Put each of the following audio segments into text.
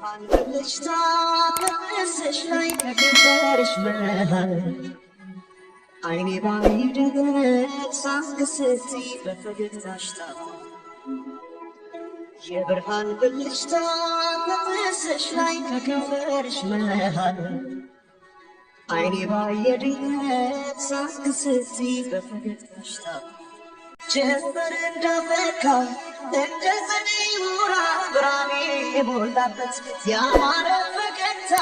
የብርሃን ብልጭታ ከጥርስሽ ላይ ከከንፈርሽ መሃል፣ አይኔ ባይ ድንገት ሳቅ ስትይ በፈገግታሽ ታፋ። የብርሃን ብልጭታ ከጥርስሽ ላይ ከከንፈርሽ መሃል፣ አይኔ ባየ ድንገት ሳቅ ስትይ በፈገግታሽ ታፋ። ጀንበር እንዳፈካ እንደ ጸደይ ሞራ ብርሃኔ የሞላበት ያማረ ፈገግታ፣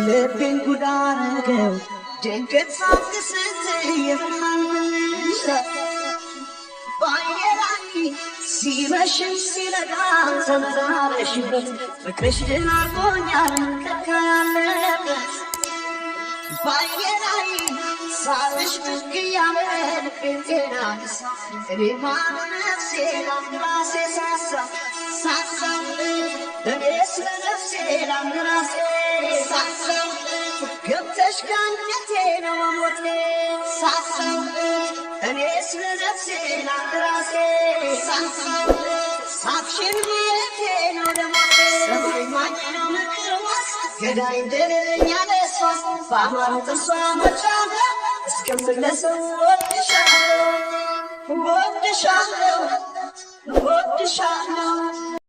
ልቤን ጉድ አረገው ድንገት ሳቅ ስትይ የብርሃን ብልጭታ። በዓይኔ ላይ ሲመሽም ሲነጋ ተመላለሽበት፣ ፍቅርሽ ድል አድርጎኛል ከካ ያለበት። በዓይኔ ላይ ሳልሽ ብቅ እያለ ልቤን ጤና ነሳ። እኔማ ለነፍሴ ለራሴ ሳሳ ሳሳለት፣ እኔስ ለነፍሴ ለራሴ ሳሳለት፣ ገብተሽ ከአንጀቴ ነው መሞቴ ሳሳለት። እኔስ ለነፍሴ ለራሴ ሳሳለት፣ ሳቅሽን ማየቴ ነው ለሞቴ። ሰማይ ማኝ ነው ምክር ዋስ ገዳይ እንደሌለኝ ለሷ፣ በአማረ ጥርሷ መጫወት እስክመለሰው። ወድሻለሁ፣ ወድሻለሁ፣ ወድሻለሁ።